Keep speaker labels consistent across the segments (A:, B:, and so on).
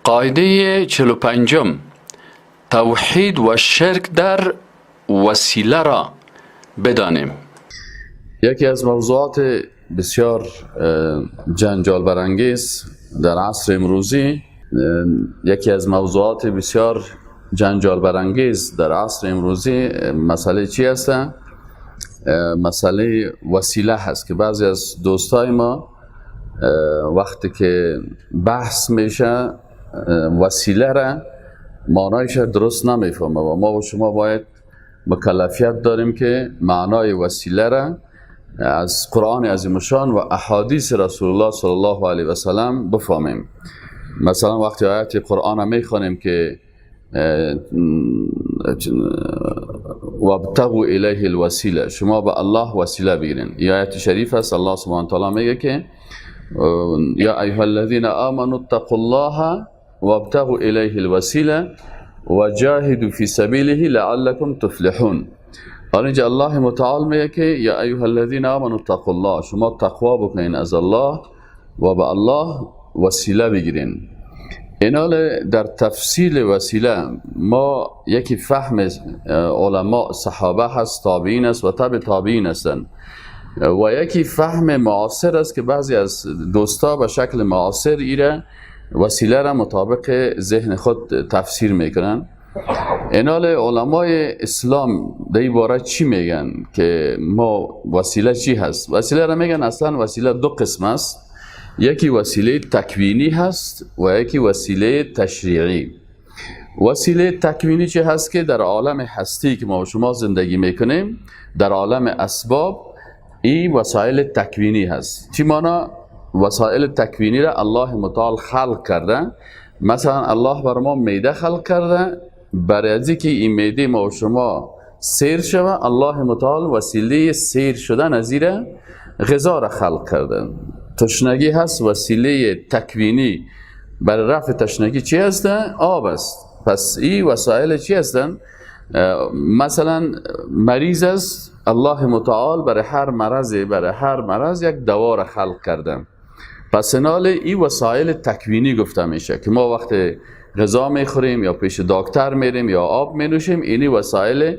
A: قاعده 45، توحید و شرک در وسیله را بدانیم.
B: یکی از موضوعات بسیار جنجال برانگیز در عصر امروزی، یکی از موضوعات بسیار جنجال برانگیز در عصر امروزی مسئله چی هست؟ مسئله وسیله هست که بعضی از دوستای ما وقتی که بحث میشه وسیله را معنایش درست نمیفهمه و ما و شما باید مکلفیت داریم که معنای وسیله را از قرآن عظیم شان و احادیث رسول الله صلی الله علیه و سلم بفهمیم. مثلا وقتی آیت قرآن میخوانیم که وابتغوا الیه الوسیله، شما به الله وسیله بگیرین، این آیت شریف است. الله سبحانه و تعالی میگه که یا ایها الذین آمنوا اتقوا الله وابتغوا الیه الوسیله وجاهدوا فی سبیله لعلکم تفلحون. حالا اینجا الله متعال میگه که یا ایها الذین آمنوا اتقوا الله، شما تقوا بکنین از الله و به الله وسیله بگیرین. اینال در تفصیل وسیله ما یکی فهم علما صحابه هست، تابعین است و تبع تابعین هستند، و یکی فهم معاصر است که بعضی از دوستا به شکل معاصر ایره وسیله را مطابق ذهن خود تفسیر میکنن. اینال علمای اسلام در این باره چی میگن که ما وسیله چی هست؟ وسیله را میگن اصلا وسیله دو قسم است، یکی وسیله تکوینی هست و یکی وسیله تشریعی. وسیله تکوینی چه هست؟ که در عالم هستی که ما و شما زندگی میکنیم، در عالم اسباب، این وسایل تکوینی هست. چی مانا؟ وسایل تکوینی را الله متعال خلق کرده. مثلا الله بر ما میده خلق کرده، برای از که این میده ما و شما سیر شوه، الله متعال وسیله سیر شدن از زیر غذا را خلق کرده. تشنگی هست، وسیله تکوینی برای رفع تشنگی چی هست؟ آب است. پس این وسایل چی هستن؟ مثلا مریض است، الله متعال برای هر مرض، برای هر مرض یک دوا را خلق کرده. پس نال این وسایل تکوینی گفته میشه که ما وقت غذا میخوریم یا پیش دکتر میریم یا آب مینوشیم، اینی وسایل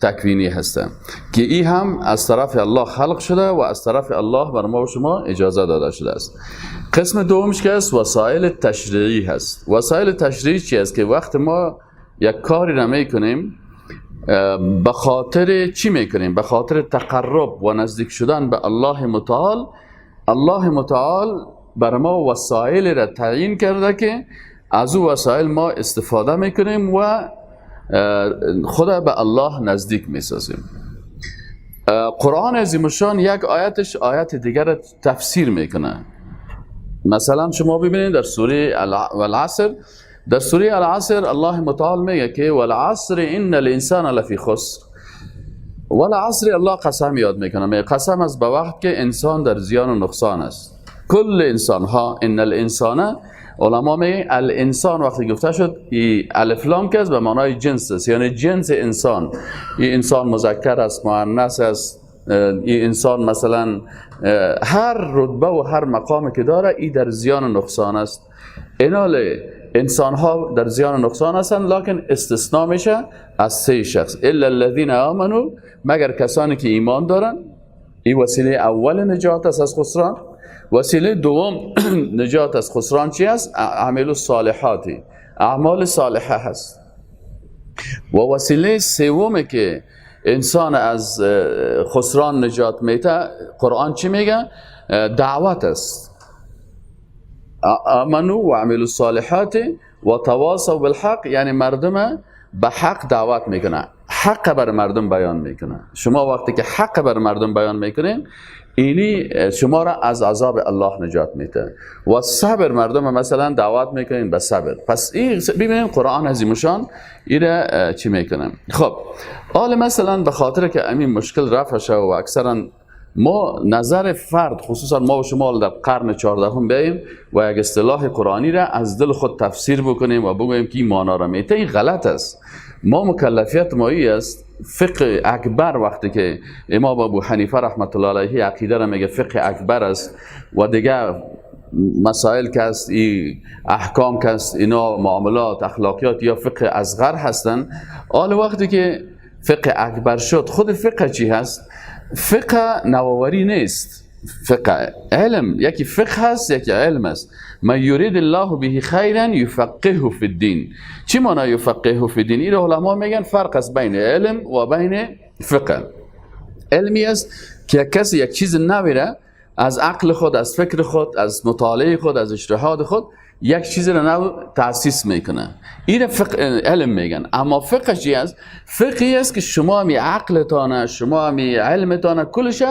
B: تکوینی هستن که این هم از طرف الله خلق شده و از طرف الله بر ما و شما اجازه داده شده است. قسم دومش که است وسایل تشریعی هست. وسایل تشریعی چی است؟ که وقت ما یک کاری را میکنیم، به خاطر چی میکنیم؟ به خاطر تقرب و نزدیک شدن به الله متعال. الله متعال بر ما وسایل را تعیین کرده که از او وسایل ما استفاده میکنیم و خدا به الله نزدیک میسازیم. قرآن عظیم الشان یک آیتش آیت دیگر را تفسیر میکنه. مثلا شما ببینید در سوره والعصر، در سوره العصر الله متعال میگه که والعصر ان الانسان لفی خسر. والعصر الله قسم یاد میکنه، میگه قسم از به وقت که انسان در زیان و نقصان است. کل انسان ها، ان الانسان، علما میگه الانسان وقتی گفته شد ای الف لام که است به معنای جنس است، یعنی جنس انسان. این انسان مذکر است، مؤنث است، این انسان مثلا هر رتبه و هر مقامی که داره ای در زیان و نقصان است. اینال انسان ها در زیان و نقصان هستند، لکن استثناء میشه از سه شخص، الا الذین آمنوا، مگر کسانی که ایمان دارن. این وسیله اول نجات است از خسران. وسیله دوم نجات از خسران چی است؟ عمل الصالحات، اعمال صالحه هست. و وسیله سوم که انسان از خسران نجات میده، قرآن چی میگه؟ دعوت است. آمنوا و عملوا الصالحات و تواصوا بالحق، یعنی مردم به حق دعوت میکنه، حق بر مردم بیان میکنه. شما وقتی که حق بر مردم بیان میکنین، اینی شما را از عذاب الله نجات میده. و صبر، مردم مثلا دعوت میکنین به صبر. پس این ببینیم قرآن عظیمشان ایره چی میکنه. خب حال مثلا به خاطر که امین مشکل رفع شه و اکثرا ما نظر فرد، خصوصا ما و شما در قرن 14 بیاییم و یک اصطلاح قرآنی را از دل خود تفسیر بکنیم و بگوییم که این معنا را میته، این غلط است. ما مکلفیت مایی است. فقه اکبر وقتی که امام ابو حنیفه رحمت الله علیه عقیده را میگه فقه اکبر است و دیگه مسائل که هست، ای احکام که هست، اینا معاملات، اخلاقیات یا فقه اصغر هستن. حال وقتی که فقه اکبر شد، خود فقه چی هست؟ فقه نوآوری نیست، فقه علم، یکی فقه هست یکی علم است. من یرید الله به خیرا یفقهه فی الدین. چی معنی یفقهه فی الدین؟ این علما میگن فرق است بین علم و بین فقه. علمی است که کسی یک چیز نوی را از عقل خود، از فکر خود، از مطالعه خود، از اجتهاد خود یک چیز را نو تأسیس میکنه، این فقه علم میگن. اما فقه چی است؟ فقهی است که شما می عقلتان، شما می علمتان، کلش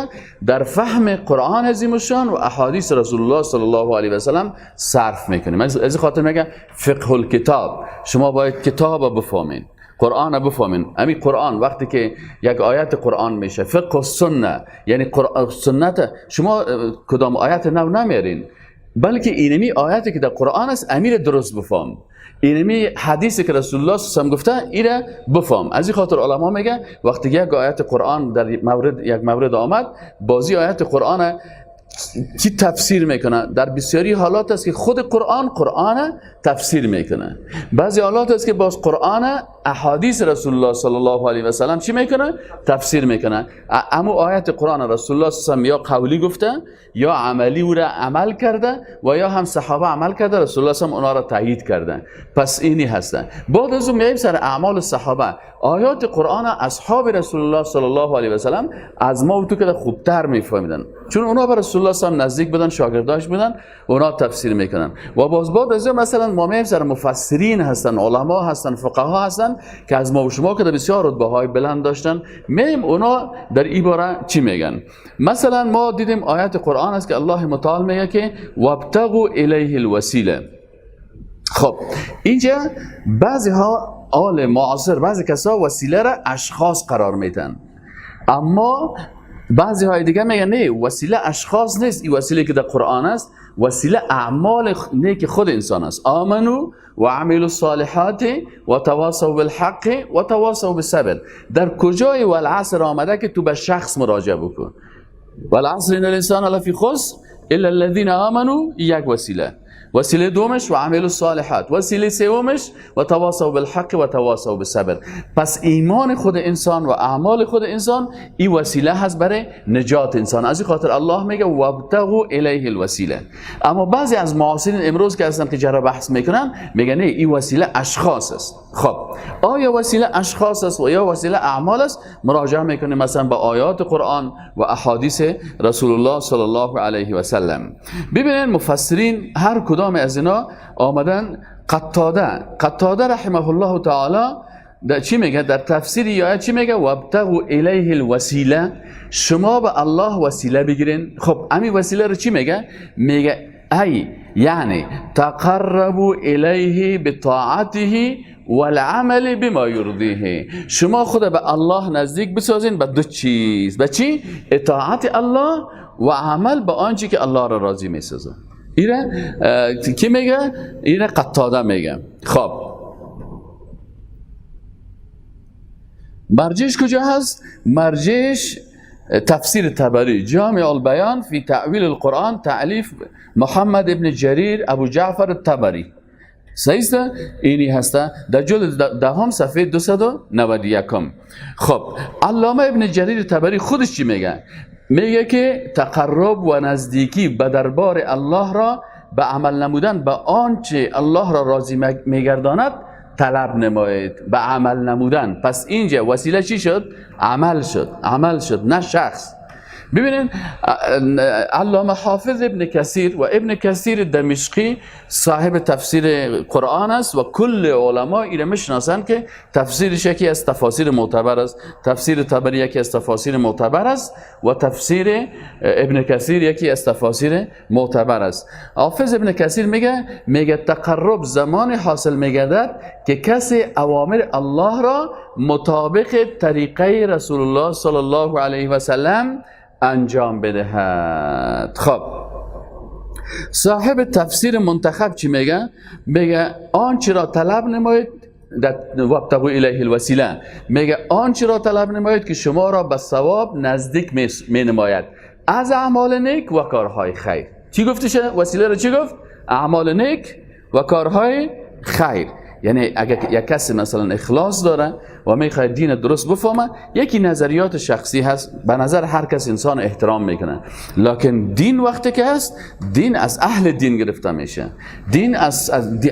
B: در فهم قرآن عظیم الشان و احادیث رسول الله صلی الله علیه و سلم صرف میکنیم. از این خاطر میگن فقه الکتاب. شما باید کتاب بفهمین، قرآن بفهمین. امی قرآن وقتی که یک آیت قرآن میشه فقه السنه، یعنی قرآن سنت، شما کدام آیت نو نمیارین، بلکه اینمی آیتی که در قرآن است امیر درست بفهم، اینمی حدیثی که رسول الله صلی الله علیه و سلم گفته ایره بفهم. از این خاطر علما میگه وقتی یک آیت قرآن در مورد یک مورد آمد، بازی آیت قرآن کی تفسیر میکنه؟ در بسیاری حالات است که خود قرآن قرآن تفسیر میکنه، بعضی حالات است که باز قرآن احادیث رسول الله صلی الله علیه و سلم چی میکنه؟ تفسیر میکنه. اما آیت قرآن رسول الله صلی الله علیه و سلم یا قولی گفته یا عملی او را عمل کرده و یا هم صحابه عمل کرده، رسول الله صلی الله علیه و سلم اونا را تایید کرده. پس اینی هستن. بعد از اون میایم سر اعمال صحابه. آیات قرآن اصحاب رسول الله صلی الله علیه و سلم از ما و تو که خوبتر میفهمیدن، چون اونا به رسول الله صلی الله علیه و سلم نزدیک بودن، شاگرداش بودن، اونا تفسیر میکنن. و باز بعد از اون مثلا ما میایم سر مفسرین هستن، علما هستن، فقها هستن که از ما و شما که بسیار رتبه های بلند داشتن، میایم اونا در این باره چی میگن. مثلا ما دیدیم آیات قرآن است که الله متعال میگه که وابتغوا الیه الوسیله. خب اینجا بعضی ها آل معاصر، بعضی کسا وسیله را اشخاص قرار میتن، اما بعضی های دیگه میگن نه، وسیله اشخاص نیست. این وسیله که در قرآن است وسیله اعمال نیک خود انسان است. آمنو و عملوا الصالحات و تواصوا بالحق و تواصوا بالصبر. در کجای والعصر آمده که تو به شخص مراجعه بکن؟ والعصر ان الانسان لفی خسر الا الذين آمنوا، یک وسیله. وسیله دومش و عمل الصالحات، وسیله سومش و تواصوا بالحق و تواصوا بالصبر. پس ایمان خود انسان و اعمال خود انسان این وسیله هست برای نجات انسان. از این خاطر الله میگه وابتغوا الیه الوسیله. اما بعضی از معاصرین امروز که هستن که جرا بحث میکنن میگن نه، این وسیله اشخاص است. خب آیا وسیله اشخاص است و یا وسیله اعمال است؟ مراجعه میکنیم مثلا به آیات قرآن و احادیث رسول الله صلی الله علیه و سلم. ببینید مفسرین هر کدام از اینا آمدن. قتاده رحمه الله تعالی در چی میگه؟ در تفسیر آیه چی میگه؟ وابتغوا الیه الوسیله، شما به الله وسیله بگیرین. خب امی وسیله رو چی میگه؟ میگه ای یعنی تقربوا الیه بطاعته والعمل بما یرضیه. شما خود به الله نزدیک بسازین به دو چیز، به چی؟ اطاعت الله و عمل به آنچه که الله را راضی میسازه. ایره کی میگه؟ ایره قتاده میگه. خب مرجعش کجا هست؟ مرجعش تفسیر طبری، جامع البیان فی تأویل القرآن، تألیف محمد ابن جریر ابو جعفر الطبری. صحیح است؟ اینی هسته در جلد دهم صفحه 291. خب علامه ابن جریر طبری خودش چی میگه؟ میگه که تقرب و نزدیکی به دربار الله را به عمل نمودن به آنچه الله را راضی میگرداند طلب نمایید. به عمل نمودن. پس اینجا وسیله چی شد؟ عمل شد، عمل شد، نه شخص. ببینید علامه حافظ ابن کثیر و ابن کثیر دمشقی صاحب تفسیر قرآن است و کل علما ایره میشناسند که تفسیرش یکی از تفاسیر معتبر است، تفسیر طبری یکی از تفاسیر معتبر است و تفسیر ابن کثیر یکی از تفاسیر معتبر است. حافظ ابن کثیر میگه تقرب زمان حاصل میگردد که کسی اوامر الله را مطابق طریقه رسول الله صلی الله علیه و سلم انجام بدهد. خب صاحب تفسیر منتخب چی میگه؟ میگه آنچه را طلب نمایید، وابتغوا الیه الوسیله، میگه آنچه را طلب نمایید که شما را به ثواب نزدیک می نماید از اعمال نیک و کارهای خیر. چی گفتشه؟ وسیله رو چی گفت؟ اعمال نیک و کارهای خیر. یعنی اگر یک کسی مثلا اخلاص داره و میخواد دین درست بفهمه، یکی نظریات شخصی هست، به نظر هر کس انسان احترام میکنه، لکن دین وقتی که هست، دین از اهل دین گرفته میشه. دین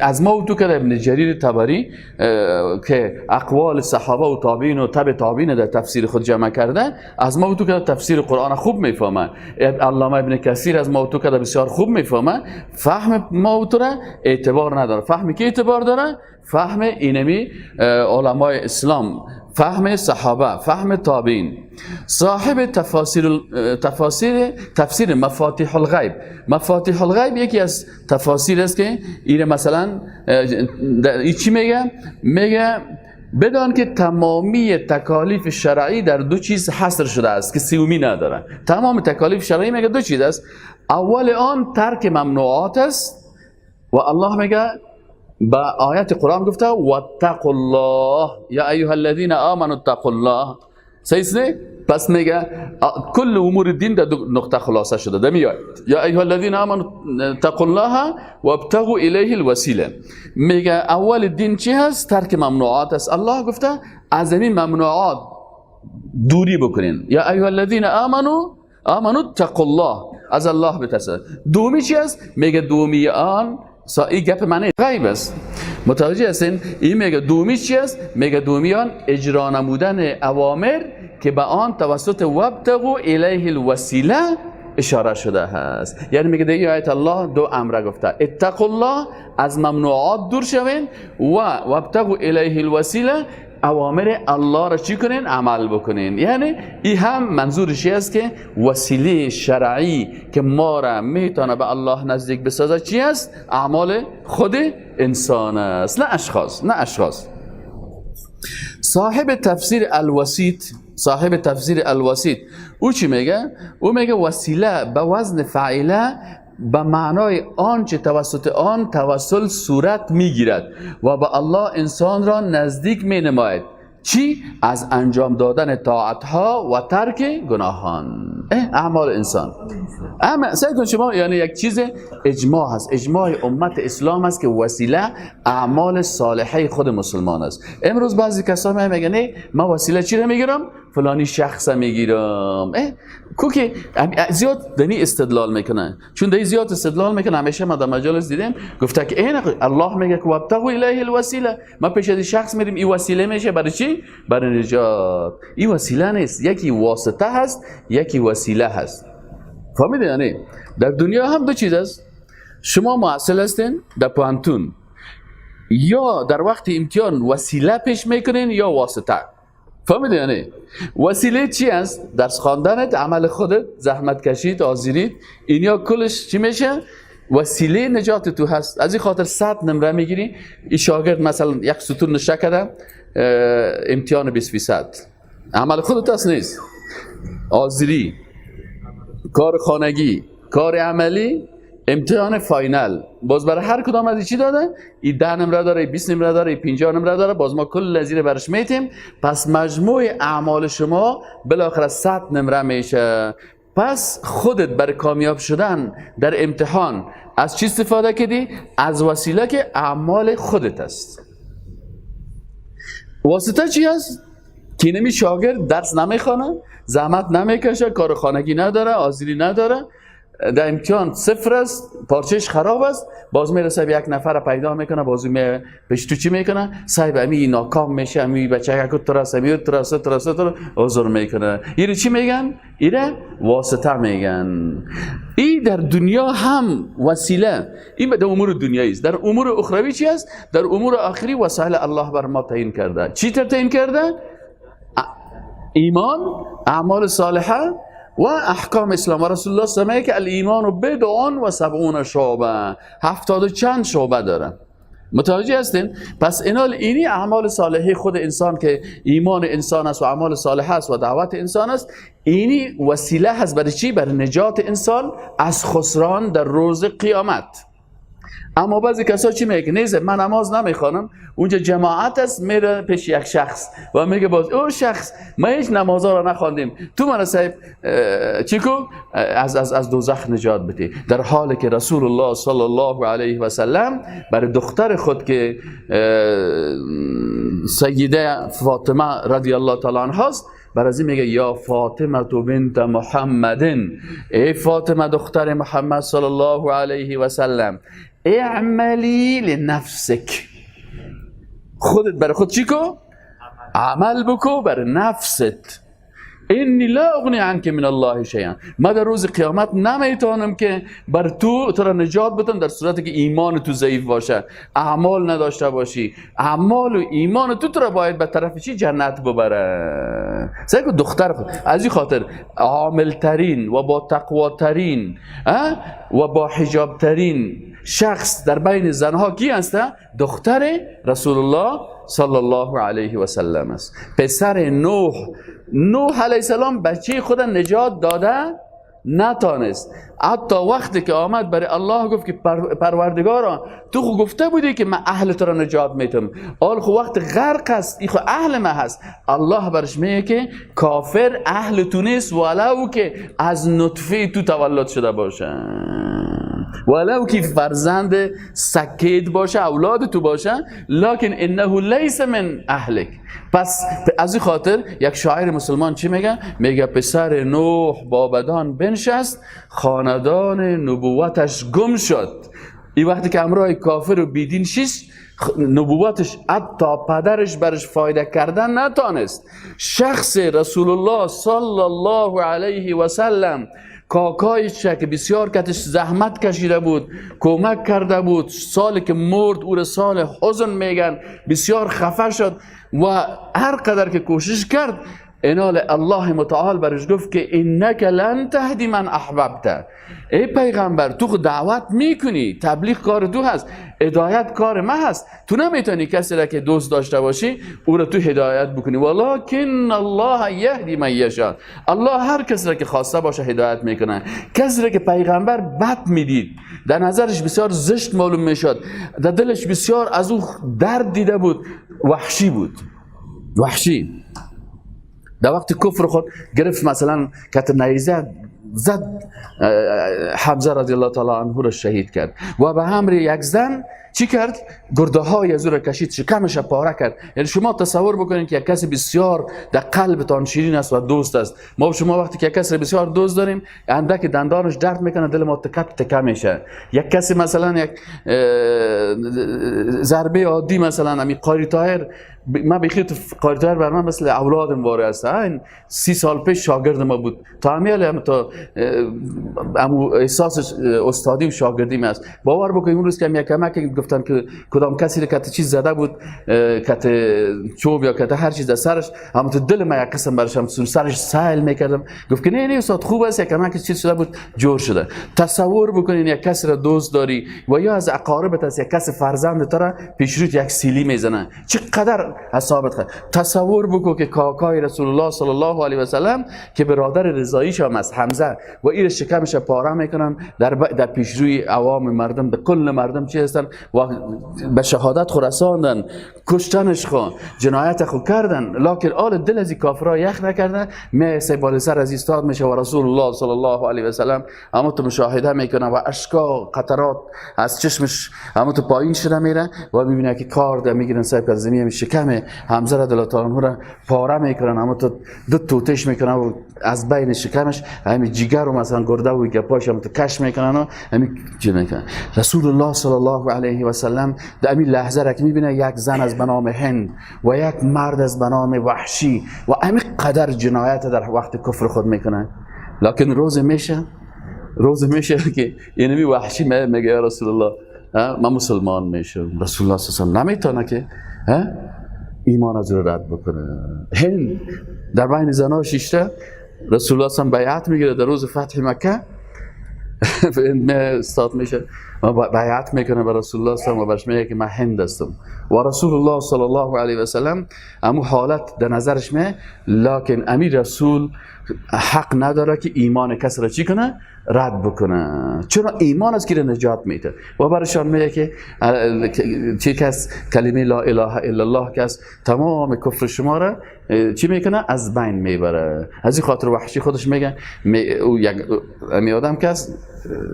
B: از ما و تو که ابن جریر طبری که اقوال صحابه و تابعین و تبع تابعین در تفسیر خود جمع کرده، از ما و تو که تفسیر قرآن خوب میفهمه. علامه ابن کثیر از ما و تو که بسیار خوب میفهمه. فهم ما و تو را اعتبار نداره. فهمی که اعتبار داره فهم اینمی علمای اسلام، فهم صحابه، فهم تابعین. صاحب تفسیر مفاتیح الغیب. مفاتیح الغیب یکی از تفاسیر است که اینه مثلا این چی میگه؟ میگه بدان که تمامی تکالیف شرعی در دو چیز حصر شده است که سومی نداره. تمام تکالیف شرعی میگه دو چیز است. اول آن ترک ممنوعات است و الله میگه با آیت قرآن گفته واتقوا الله یا ایها الذین آمنوا اتقوا الله. صحیح نه؟ پس میگه کل امور دین در دو نقطه خلاصه شده در میاد یا ایها الذین آمنوا اتقوا الله وابتغوا الیه الوسیله. میگه اول دین چی هست؟ ترک ممنوعات است. الله گفته از این ممنوعات دوری بکنین. یا ایها الذین آمنوا اتقوا الله، از الله بترسید. دومی چی است؟ میگه دومی آن این گپ معنی غیب است. متوجه هستین؟ این میگه دومی چی است؟ میگه دومی آن اجرا نمودن اوامر که به آن توسط وابتغوا الیه الوسیله اشاره شده هست. یعنی میگه در آیت الله دو امر گفته، اتقوا الله، از ممنوعات دور شوین، و وابتغوا الیه الوسیله، اوامر الله را چی کنین؟ عمل بکنین. یعنی این هم منظورش است که وسیله شرعی که ما را میتونه به الله نزدیک بسازه چی است؟ اعمال خود انسان است، نه اشخاص، نه اشخاص. صاحب تفسیر الوسیط، صاحب تفسیر الوسیط او چی میگه؟ او میگه وسیله به وزن فاعله به معنای آنچه توسط آن توسل صورت میگیرد و به الله انسان را نزدیک می نماید. چی؟ از انجام دادن طاعتها و ترک گناهان. اعمال انسان. اما سعی کن شما، یعنی یک چیز اجماع هست، اجماع امت اسلام است که وسیله اعمال صالحه خود مسلمان است. امروز بعضی کسا میگن نه ما وسیله چی رو میگیرم؟ فلانی شخص میگیرم. کو که زیاد دنی استدلال میکنه، چون دنی زیاد استدلال میکنه. همیشه ما در مجالس دیدیم گفته که این الله میگه که وابتغوا الیه الوسیله، ما پیش از شخص میریم این وسیله میشه برای چی؟ برای نجات. این وسیله نیست، یکی واسطه هست، یکی وسیله هست. فهمیدین؟ یعنی در دنیا هم دو چیز است. شما محصل هستین در پوهنتون، یا در وقت امتحان وسیله پیش میکنین یا واسطه. فهمیدی؟ یعنی وسیله چی است؟ درس خواندنت، عمل خودت، زحمت کشید، حاضرید، اینا کلش چی میشه؟ وسیله نجات تو هست. از این خاطر 100 نمره میگیری. این شاگرد مثلا یک ستون نشه کرده امتحان 20%، عمل خودت هست نیست، حاضری، کار خانگی، کار عملی، امتحان final. باز برای هر کدام از چی داده؟ این 10 نمره داره، 20 نمره داره، 50 نمره داره، باز ما کل از این برش میتیم. پس مجموع اعمال شما بالاخره 100 نمره میشه. پس خودت برای کامیاب شدن در امتحان از چی استفاده کردی؟ از وسیله که اعمال خودت است. واسطه چی است؟ که نمی شاگرد درس نمیخوانه، زحمت نمیکشه، کار خانگی نداره، حاضری نداره، در امتحان صفر است، پارچهش خراب است، باز میرسه به یک نفر پیدا میکنه، باز می پیش تو چی میکنه؟ صاحب امی ناکام میشه، امی بچه که ترس، امی ترس ترس ترس عذر میکنه. اینو چی میگن؟ اینه واسطه میگن. این در دنیا هم وسیله، این در امور دنیایی است. در امور اخروی چی است؟ در امور آخری وسایل الله بر ما تعیین کرده. چی تعیین کرده؟ ایمان، اعمال صالحه و احکام اسلام. و رسول الله صلی الله علیه و که الایمان بضع و سبعون شعبه، 70 و چند شعبه داره. متوجه هستین؟ پس اینال اینی اعمال صالحه خود انسان که ایمان انسان است و اعمال صالحه است و دعوت انسان است، اینی وسیله هست برای چی؟ برای نجات انسان از خسران در روز قیامت. اما بعضی کسا چی میگه؟ نیست، من نماز نمیخوانم، اونجا جماعت است، میره پیش یک شخص و میگه باز او شخص ما هیچ نمازها را نخواندیم، تو من صاحب چیکو از از از دوزخ نجات بدی. در حالی که رسول الله صلی الله علیه و سلم برای دختر خود که سیده فاطمه رضی الله تعالی عنها است، برای میگه یا فاطمه بنت محمد، ای فاطمه دختر محمد صلی الله علیه و سلم، اعملی لنفسک، خودت برای خود چی کو؟ عمل بکو برای نفست. انی لا اغنی عنک من الله شیئا، ما در روز قیامت نمیتونم که بر تو را نجات بدم در صورتی که ایمان تو ضعیف باشه، اعمال نداشته باشی. اعمال و ایمان تو را باید به طرف چی؟ جنت ببره. سعی کن دختر خود. از این خاطر عاملترین و با تقواترین و با حجابترین شخص در بین زنها کی هست؟ دختر رسول الله صلی الله علیه و سلم است. پسر نوح، نوح علیه السلام بچه خود نجات داده نتانست. حتی وقتی که آمد برای الله گفت که پروردگارا تو خو گفته بودی که من اهل تو را نجات میتم، آل خو وقت غرق است، این خو اهل ما هست. الله برش میگه که کافر اهل تو نیست ولو که از نطفه تو تولد شده باشه، ولو که فرزند سکیت باشه، اولاد تو باشه، لکن انه لیس من اهلک. پس از این خاطر یک شاعر مسلمان چی میگه؟ میگه پسر نوح با بدان بنشست، خاندان نبوتش گم شد. این وقتی که امرای کافر و بیدین شیست، نبوتش حتی پدرش برش فایده کردن نتانست. شخص رسول الله صلی الله علیه و سلم کاکایش که بسیار کتش زحمت کشیده بود، کمک کرده بود، سالی که مرد او را سال حزن میگن، بسیار خفه شد و هر قدر که کوشش کرد، انال الله متعال برش گفت که انک لن تهدی من احببت، ای پیغمبر تو خود دعوت میکنی، تبلیغ کار تو هست، هدایت کار ما هست، تو نمیتونی کسی را که دوست داشته باشی او را تو هدایت بکنی، ولکن الله یهدی من یشاء، الله هر کسی را که خواسته باشه هدایت میکنه. کسی را که پیغمبر بد میدید، در نظرش بسیار زشت معلوم میشد، در دلش بسیار از او درد دیده بود، وحشی بود، وحشی در وقت کفر خود گرفت مثلا کت نیزه زد حمزه رضی الله تعالی عنه را شهید کرد و به امر یک زن چی کرد؟ گرده های از او را کشید، شکمش را پاره کرد. یعنی شما تصور بکنید که یک کسی بسیار در قلبتان شیرین است و دوست است. ما و شما وقتی که یک کسی بسیار دوست داریم، اندک دندانش درد میکنه، دل ما تکه تکه میشه. یک کسی مثلا یک ضربه عادی، مثلا همین قاری طاهر، من بخیر قاری طاهر بر من مثل اولادم واره است. این 30 سال پیش شاگرد ما بود، تا همیال هم تا احساس استادی و شاگردی می است. باور بکنید اون روز که یک کمک گفتن که کدام کسی که چیز زده بود، کت چوب یا کت هر چیز در سرش، هم تو دل ما یک قسم برشم سرش سایل میکردم، گفت که نه نه استاد خوب است، یک کمک چیز شده بود جور شده. تصور بکنین یک کسی را دوست داری و یا از اقاربت است، یک کس فرزند تو را پیش روت یک سیلی میزنه، چقدر حسابت خواهد. تصور بکن که کاکای رسول الله صلی الله علیه و سلم که برادر رضاییش هم است حمزه، و این شکمش پاره میکنن در پیشروی عوام مردم، به کل مردم چی هستن و به شهادت خراساندن، کشتنش خو جنایت خو کردن، لکن آل دل از کافرها یخ نکردن، می بالا سر از ایستاد میشه و رسول الله صلی الله علیه و سلم اما تو مشاهده میکنه و اشکا قطرات از چشمش اما تو پایین شده میره و میبینه که کار میگیرن صاحب از زمین شکم حمزه رضی الله تعالی عنه را پاره میکنن، اما تو دو توتش میکنن و از بین شکمش همین جیگر و مثلا گرده و گپاش هم تو کش میکنن و همین چی میکنن. رسول الله صلی الله علیه و سلم در همین لحظه را که میبینه یک زن از بنام هند و یک مرد از بنام وحشی و همین قدر جنایت در وقت کفر خود میکنن، لکن روز میشه که اینمی وحشی میگه یا رسول الله من مسلمان میشم. رسول الله صلی الله علیه و سلم نمیتونه که ایمان از رو رد بکنه. هند در بین زنها شیشته رسول الله صلی الله علیه و بیعت میگیره در روز فتح مکه. استاد میشه بیعت میکنه به رسول الله صلی الله علیه و برش میگه که من هند هستم و رسول الله صلی الله علیه و سلم امو حالت در نظرش می، لکن امیر رسول حق نداره که ایمان کس را چی کنه؟ رد بکنه. چرا؟ ایمان است که نجات میده و برشان میگه که چی کس کلمه لا اله الا الله کس تمام کفر شما را چی میکنه؟ از بین میبره. از این خاطر وحشی خودش میگه او یک امی آدم کس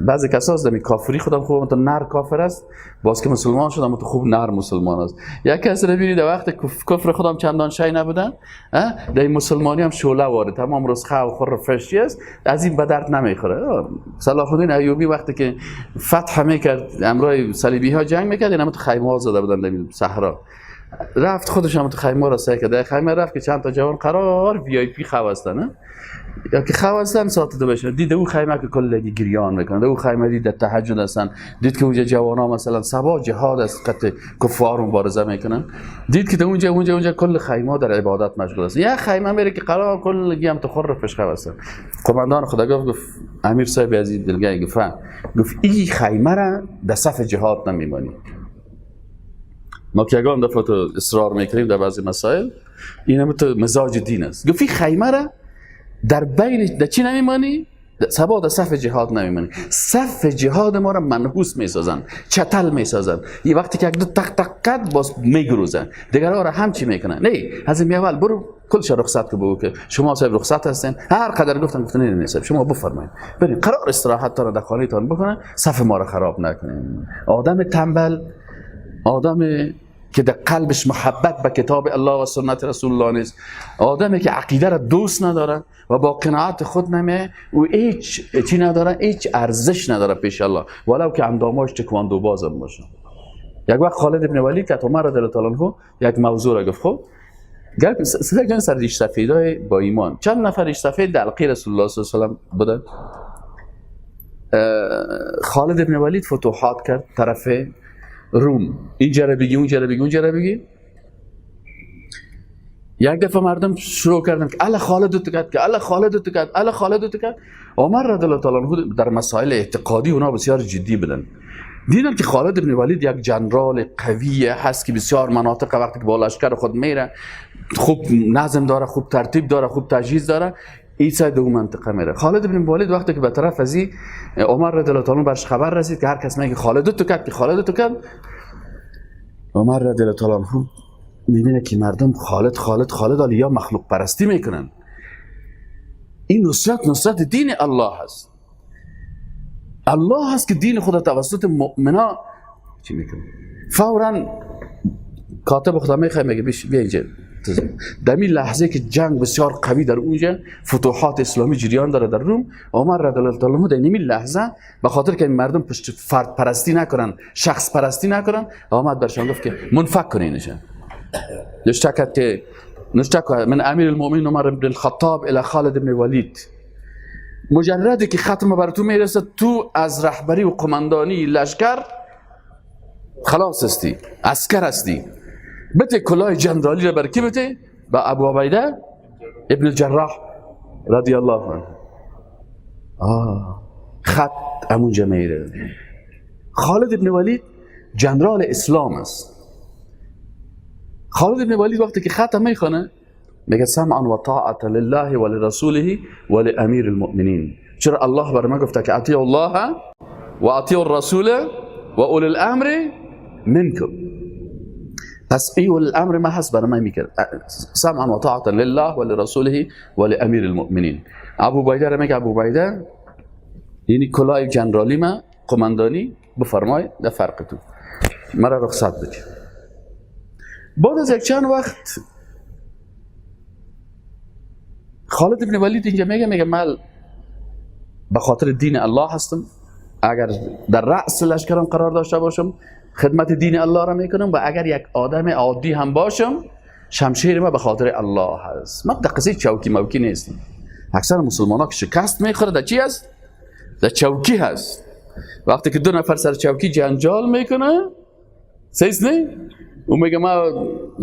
B: بعضی کسا هست دمی کافری خودم خوب تو نر کافر است، باز که مسلمان شدم تو خوب نر مسلمان است. یک کس رو ببینید وقت کفر خودم چندان شی نبودن، در مسلمانی هم شعله وارد تمام روز خو خور فرشی است، از این به درد نمیخوره. صلاح الدین ایوبی وقتی که فتح میکرد امرای صلیبی ها جنگ میکرد، اینا تو خیمه ها زده بودن در صحرا، رفت خودش هم تو خیمه را سعی کرد. در خیمه رفت که چند تا جوان قرار VIP خواستن، یا که خواستن ساعت دو بشه، دید او خیمه که کلگی گریان میکنه، او خیمه دید تهجد هستن، دید که اونجا جوانا مثلا صبا جهاد است قط کفار مبارزه میکنن، دید که اونجا اونجا اونجا کل خیمه در عبادت مشغول هستن. یه خیمه میره که قرار کلگی هم تو خور فش هستن. قماندان خدا گفت امیر صاحب عزیز دلگاه گفت این خیمه را در صف جهاد نمیمانی. ما که یگان دفعه تو اصرار میکنیم در بعضی مسائل، این تو مزاج دین است. گفت این خیمه را در بین در چی نمیمانی؟ سبا در صف جهاد نمیمانی. صف جهاد ما را منحوس میسازن، چتل میسازن. یه وقتی که یک دو تق تق قد باز میگروزن، دیگرها را هم چی میکنن؟ نه از این اول برو کلش رخصت که بگو که شما صاحب رخصت هستین. هر قدر گفتن نه نه صاحب شما بفرمایید بریم قرار استراحت تان در خانه تان بکنن، صف ما را خراب نکنین. آدم تنبل، آدم که در قلبش محبت به کتاب الله و سنت رسول الله نیست، آدمی که عقیده را دوست نداره و با قناعت خود نمیه، او هیچ چی نداره، هیچ ارزش نداره پیش الله، ولو که انداماش تکواندو بازم باشه. یک وقت خالد ابن ولید که عمر رضی الله عنه یک موضوع را گفت، خب گفت سر ریش سفیدای با ایمان چند نفر ریش سفید در حلقه رسول الله صلی الله علیه و سلم بودن. خالد ابن ولید فتوحات کرد طرف روم، اینجا را بگی اونجا را بگی اونجا را بگی. یک دفعه مردم شروع کردن که الله خالد تو کرد، که الله خالد تو کرد، الله خالد تو کرد. عمر رضی الله تعالی عنه در مسائل اعتقادی اونا بسیار جدی بودن. دیدن که خالد ابن ولید یک جنرال قوی هست که بسیار مناطق وقتی که با لشکر خود میره خوب نظم داره، خوب ترتیب داره، خوب تجهیز داره، ایسا دو منطقه میره. خالد ابن ولید وقتی که به طرف ازی عمر رضی الله تعالی برش خبر رسید که هر کس میگه خالد تو کرد، که خالد تو کرد، عمر رضی الله تعالی عنه میبینه که مردم خالد خالد خالد یا مخلوق پرستی میکنن. این نصرت نصرت دین الله هست. الله هست که دین خود توسط مؤمنا چی میکنه. فورا کاتب خدا میخواد میگه بیا اینجا. در این لحظه که جنگ بسیار قوی در اونجا فتوحات اسلامی جریان داره در روم، عمر رضی الله تعالی عنه در این لحظه به خاطر که مردم پشت فرد پرستی نکنن، شخص پرستی نکنن، آمد برشان گفت که منفک کنینش. نشتکت که نشتک من امیر المؤمنین عمر بن الخطاب الی خالد بن ولید. مجردی که ختم بر تو میرسه، تو از رهبری و قماندانی لشکر خلاص هستی، عسکر هستی. بته کلاه جنرالی را بر کی بته؟ با ابو عبیده ابن الجراح رضی الله عنه. خط همونجا میره. خالد ابن ولید جنرال اسلام است. خالد ابن ولید وقتی که خط میخونه میگه سمعا و طاعت لله و لرسوله و لامیر المؤمنین. چرا الله بر ما گفته که اطیعوا الله و اطیعوا الرسول و اولی الامر منکم. پس ای اولی الامر ما هست برای من میکرد سمعا و طاعتا لله و لرسوله و لامیر المؤمنین. ابو عبیده را میگه ابو عبیده یعنی کلاه جنرالی ما قماندانی بفرمای در فرق تو مرا رخصت بده. بعد از یک چند وقت خالد ابن ولید اینجا میگه من به خاطر دین الله هستم، اگر در رأس لشکرم قرار داشته باشم خدمت دین الله را میکنم و اگر یک آدم عادی هم باشم شمشیر ما به خاطر الله هست. من در قصه چوکی موکی نیستم. اکثر مسلمان ها که شکست میخوره در چی هست؟ در چوکی هست. وقتی که دو نفر سر چوکی جنجال میکنه سیز نه؟ اون میگه ما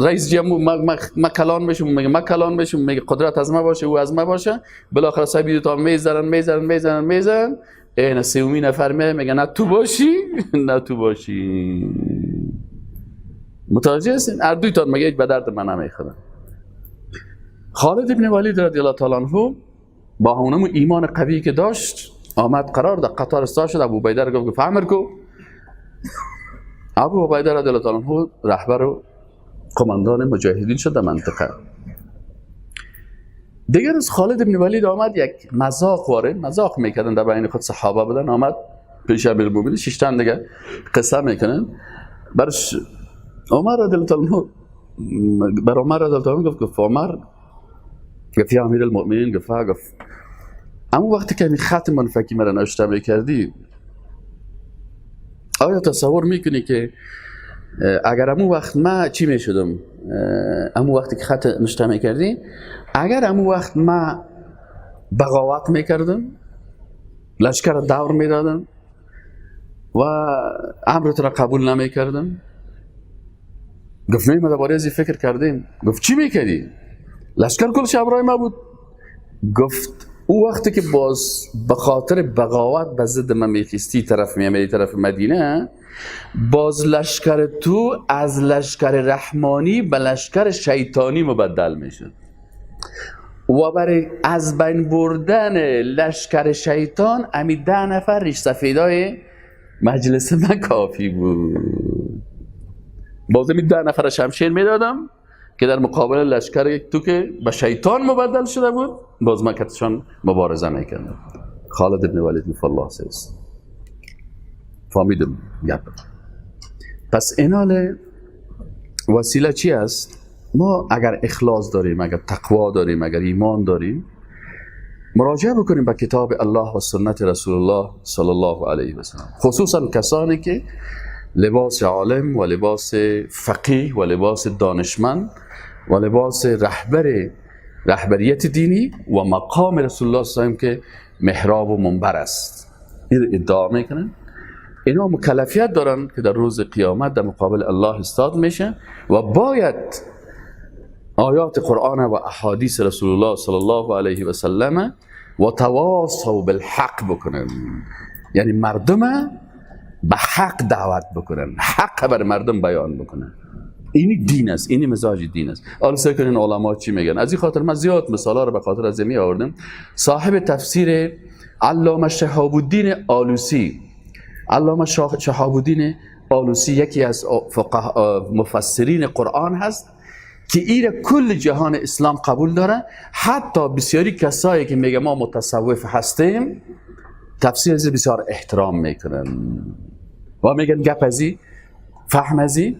B: رئیس جمهور، ما کلان میشم، میگه ما کلان میشم، میگه قدرت از ما باشه، او از ما باشه. بالاخره صاحب تا میزنن میزنن میزنن میزنن، این سومی نفر میگه نه تو باشی نه تو باشی. متوجه هستین؟ هر دوی تان میگه به درد من نمیخوره. خالد ابن ولید رضی الله تعالی عنه با اونم ایمان قوی که داشت آمد قرار در قطار استاد شد. ابو عبیده را گفت امر کو. ابو عبیده رضی الله تعالی عنه رهبر و قماندان مجاهدین شد در منطقه. دیگر از خالد ابن ولید آمد یک مذاق واره مذاق میکردن در بین خود صحابه بودن، آمد پیش امیرالمومنین ششتن دیگه قصه میکنن برش. عمر رضی الله تعالی عنه بر عمر رضی الله تعالی عنه گفت عمر، گفت یا امیرالمؤمنین، گفت اما وقتی که این خط منفکی مرا نوشته میکردی آیا تصور میکنی که اگر امو وقت ما چی میشدم؟ امو وقتی که خط نوشته میکردی اگر امو وقت ما بغاوت میکردم، لشکر دور میدادم و امرت را قبول نمیکردم؟ گفت نه، ما درباره از فکر کردیم. گفت چی میکردی؟ لشکر کلش همراه ما بود. گفت او وقتی که باز به خاطر بغاوت به ضد من میخیستی طرف میامدی طرف مدینه، باز لشکر تو از لشکر رحمانی به لشکر شیطانی مبدل میشد و برای از بین بردن لشکر شیطان امی 10 نفر ریش سفیدای مجلس من کافی بود. باز امی 10 نفر شمشیر میدادم که در مقابل لشکر تو که به شیطان مبدل شده بود باز من کتشان مبارزه میکردم. خالد ابن ولید گفت الله سیست فهمیدم گپ. پس اینال وسیله چی است؟ ما اگر اخلاص داریم، اگر تقوا داریم، اگر ایمان داریم، مراجعه بکنیم به کتاب الله و سنت رسول الله صلی الله علیه و سلم، خصوصا کسانی که لباس عالم و لباس فقیه و لباس دانشمند و لباس رهبریت دینی و مقام رسول الله صلی الله علیه و سلم که محراب و منبر است، این ادعا میکنن. اینا مکلفیت دارن که در روز قیامت در مقابل الله استاد میشه و باید آیات قرآن و احادیث رسول الله صلی الله علیه و سلم و تواصوا بالحق بکنن، یعنی مردم به حق دعوت بکنن، حق بر مردم بیان بکنن. اینی دین است، اینی مزاج دین است. حالا سعی کنین علما چی میگن. از این خاطر من زیاد مثالا رو به خاطر از می آوردم. صاحب تفسیر علامه شهاب الدین آلوسی، علامه شهاب الدین آلوسی یکی از مفسرین قرآن هست که ایره کل جهان اسلام قبول داره. حتی بسیاری کسایی که میگه ما متصوف هستیم تفسیر از بسیار احترام میکنن و میگن گپ ازی فهم ازی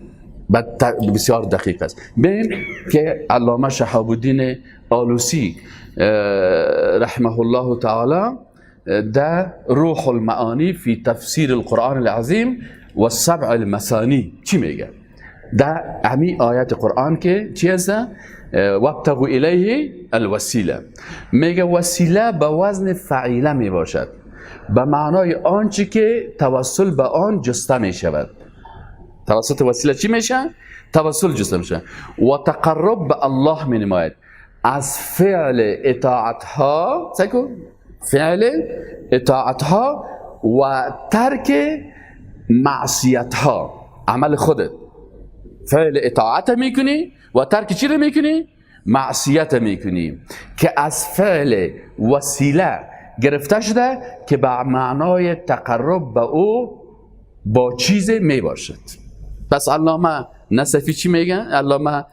B: بسیار دقیق است. ببین که علامه شهاب الدین آلوسی رحمه الله تعالی در روح المعانی فی تفسیر القرآن العظیم و سبع المثانی چی میگه؟ در امی آیت قرآن که چی هست؟ وابتغوا الیه الوسیله. میگه وسیله به وزن فعیله میباشد، به معنای آنچه که توسل به آن جسته میشود. توسط وسیله چی میشه؟ توسل جسته میشه و تقرب به الله می نماید از فعل اطاعت ها، فعل اطاعت ها و ترک معصیت ها. عمل خودت فعل اطاعت میکنی و ترک چی رو میکنی؟ معصیت میکنی، که از فعل وسیله گرفته شده که به معنای تقرب به او با چیز میباشد. پس علامه نصفی چی میگه؟ علامه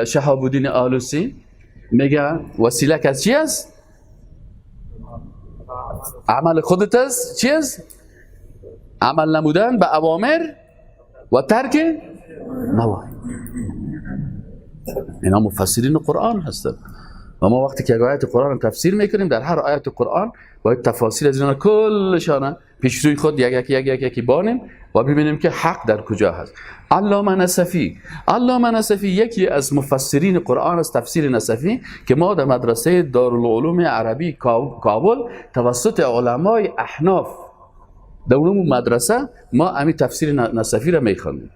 B: شهاب الدین آلوسی میگه وسیله که از چی است؟ عمل خودت است. چی است؟ عمل نمودن به اوامر و ترک نواهی. اینا مفسرین قرآن هستند و ما وقتی که آیت قرآن رو تفسیر میکنیم در هر آیت قرآن باید تفاسیر از اینا کلشان پیش روی خود یک یک یک یکی بانیم و ببینیم که حق در کجا هست. علامه نصفی، علامه نصفی یکی از مفسرین قرآن است، تفسیر نصفی که ما در مدرسه دارالعلوم عربی کابل توسط علمای احناف در اون مدرسه ما امی تفسیر نصفی را میخوانیم.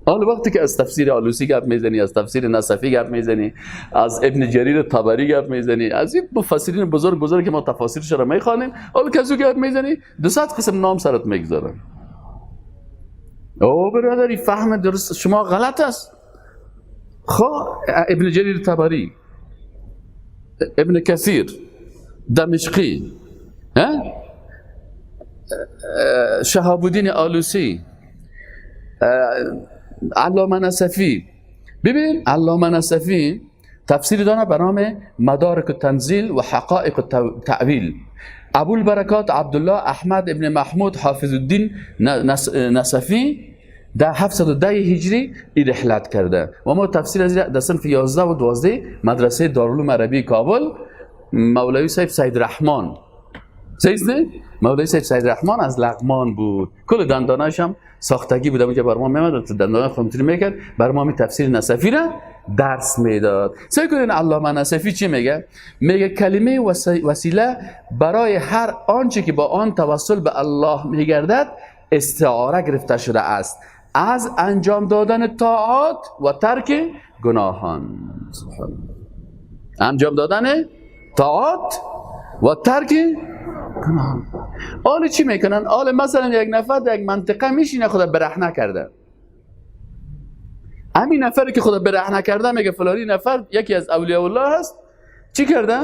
B: حالا وقتی که از تفسیر آلوسی گپ میزنی، از تفسیر نصفی گپ میزنی، از ابن جریر طبری گپ میزنی، از این مفسرین بزرگ بزرگ که ما تفاسیرش را میخوانیم، حالا که از او گپ میزنی 200 قسم نام سرت میگذارن. او برادری فهم درست شما غلط است. خب ابن جریر طبری، ابن کثیر، دمشقی، شهاب الدین آلوسی، علامه نصفی. ببین علامه نصفی تفسیر دانه به نام مدارک التنزیل و حقایق التأویل. ابوالبرکات عبدالله احمد ابن محمود حافظ الدین نصفی در 710 هجری این رحلت کرده و ما تفسیر از در صنف 11 و 12 مدرسه دارالعلوم عربی کابل مولوی صاحب سید رحمان، نه؟ مولوی صاحب سید رحمان از لغمان بود، کل دنداناش هم ساختگی بود، اونجا بر ما میمد دندانای خودمون میکرد، بر ما می تفسیر نصفی را درس میداد. سعی کنین علامه نصفی چی میگه؟ میگه کلمه وسیله برای هر آنچه که با آن توسل به الله میگردد استعاره گرفته شده است از انجام دادن طاعات و ترک گناهان. انجام دادن طاعات و ترک گناهان. آل چی میکنن؟ آل مثلا یک نفر در یک منطقه میشینه خدا برهنه کرده، همین نفری که خدا برهنه کرده میگه فلانی نفر یکی از اولیاء الله هست، چی کرده؟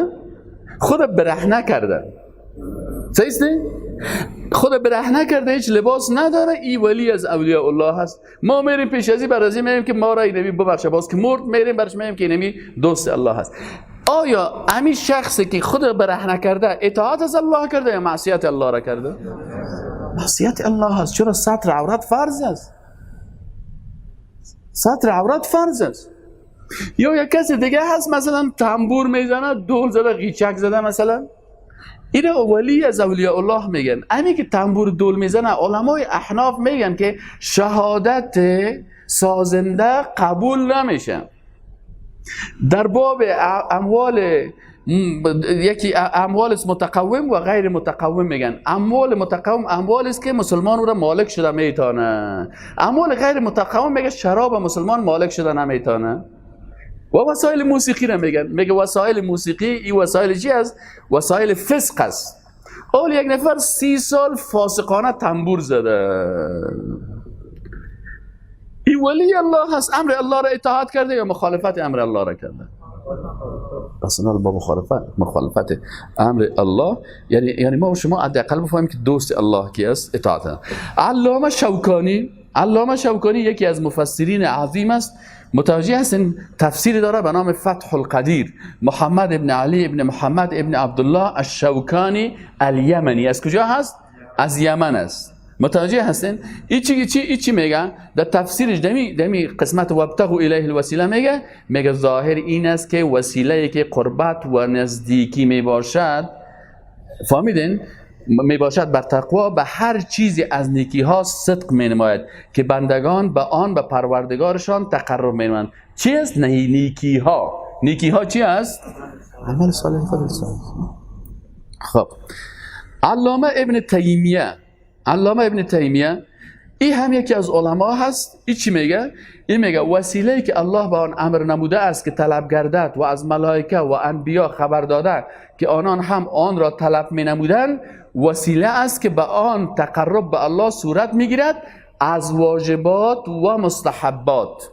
B: خدا برهنه کرده. صحیح نه؟ خدا برهنه کرده، هیچ لباس نداره، ای ولی از اولیاء الله هست. ما میریم پیش ازی بر ازی میریم که ما را اینمی ببخشه، باز که مرد میریم برش میریم که اینمی دوست الله هست. آیا همین شخصی که خود برهنه کرده اطاعت از الله کرده یا معصیت الله را کرده؟ معصیت الله هست. چرا؟ ستر عورت فرض است. ستر عورت فرض است. یا یک کسی دیگه هست مثلا تنبور میزنه، دول زده، قیچک زده مثلا، اینو ولی از اولیاء الله میگن. همین که تنبور دول میزنه، علمای احناف میگن که شهادت سازنده قبول نمیشه. در باب اموال، یکی اموال است متقوم و غیر متقوم میگن. اموال متقوم اموال است که مسلمان او را مالک شده میتونه. اموال غیر متقوم میگه شراب مسلمان مالک شده نمیتونه. و وسایل موسیقی را میگن، میگه وسایل موسیقی این وسایل چی است؟ وسایل فسق است. اول یک نفر 30 سال فاسقانه تنبور زده، این ولی الله هست، امر الله را اطاعت کرده یا مخالفت امر الله را کرده؟ پس اینا با مخالفت امر الله، یعنی ما و شما حداقل بفهمیم که دوست الله کی است، اطاعت. علامه شوکانی یکی از مفسرین عظیم است. متوجه هستین؟ تفسیر داره به نام فتح القدیر، محمد ابن علی ابن محمد ابن عبدالله الشوکانی الیمنی. از کجا هست؟ از یمن است. متوجه هستین؟ ای چی میگه؟ در تفسیرش دمی قسمت وابتغوا الیه الوسیله میگه ظاهر این است که وسیله که قربت و نزدیکی میباشد، فهمیدین؟ میباشد بر تقوا، به هر چیزی از نیکی ها صدق می نماید که بندگان به آن به پروردگارشان تقرب می نمایند. چی است؟ نیکی ها. نیکی ها چی است؟ عمل صالح خود. خب علامه ابن تیمیه این هم یکی از علما هست. این چی میگه؟ این میگه وسیله‌ای که الله به آن امر نموده است که طلب گردد و از ملائکه و انبیا خبر داده که آنان هم آن را طلب می نمودند، وسیله است که به آن تقرب به الله صورت میگیرد از واجبات و مستحبات.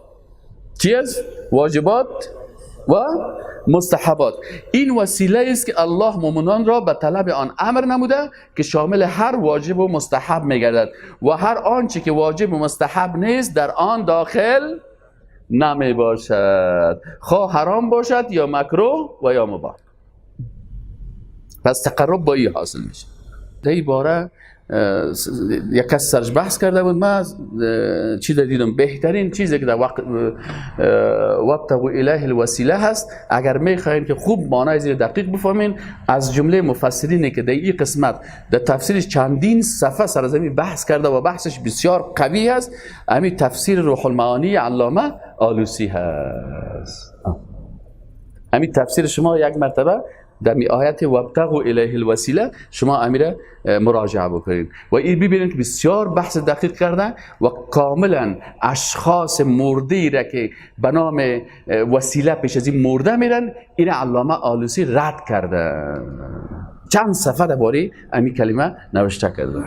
B: چی است؟ واجبات و مستحبات. این وسیله است که الله مؤمنان را به طلب آن امر نموده که شامل هر واجب و مستحب میگردد و هر آنچه که واجب و مستحب نیست در آن داخل نمی باشد، خواه حرام باشد یا مکروه و یا مباح. پس تقرب با این حاصل میشه. در این باره یک کس سرش بحث کرده بود، من چی دیدم بهترین چیزی که در وقت وابتغوا الیه الوسیله هست، اگر میخواین که خوب معنای زیر دقیق بفهمین، از جمله مفسرینی که در این قسمت در تفسیرش چندین صفحه سر زمین بحث کرده و بحثش بسیار قوی هست، همین تفسیر روح المعانی علامه آلوسی هست. همین تفسیر شما یک مرتبه در می آیت وابتغوا الیه الوسیله شما امیره مراجعه بکنید و این ببینید که بسیار بحث دقیق کرده و کاملا اشخاص مرده را که به نام وسیله پیش از این مرده میرن، این علامه آلوسی رد کرده. چند صفحه درباره امی کلمه نوشته کرده.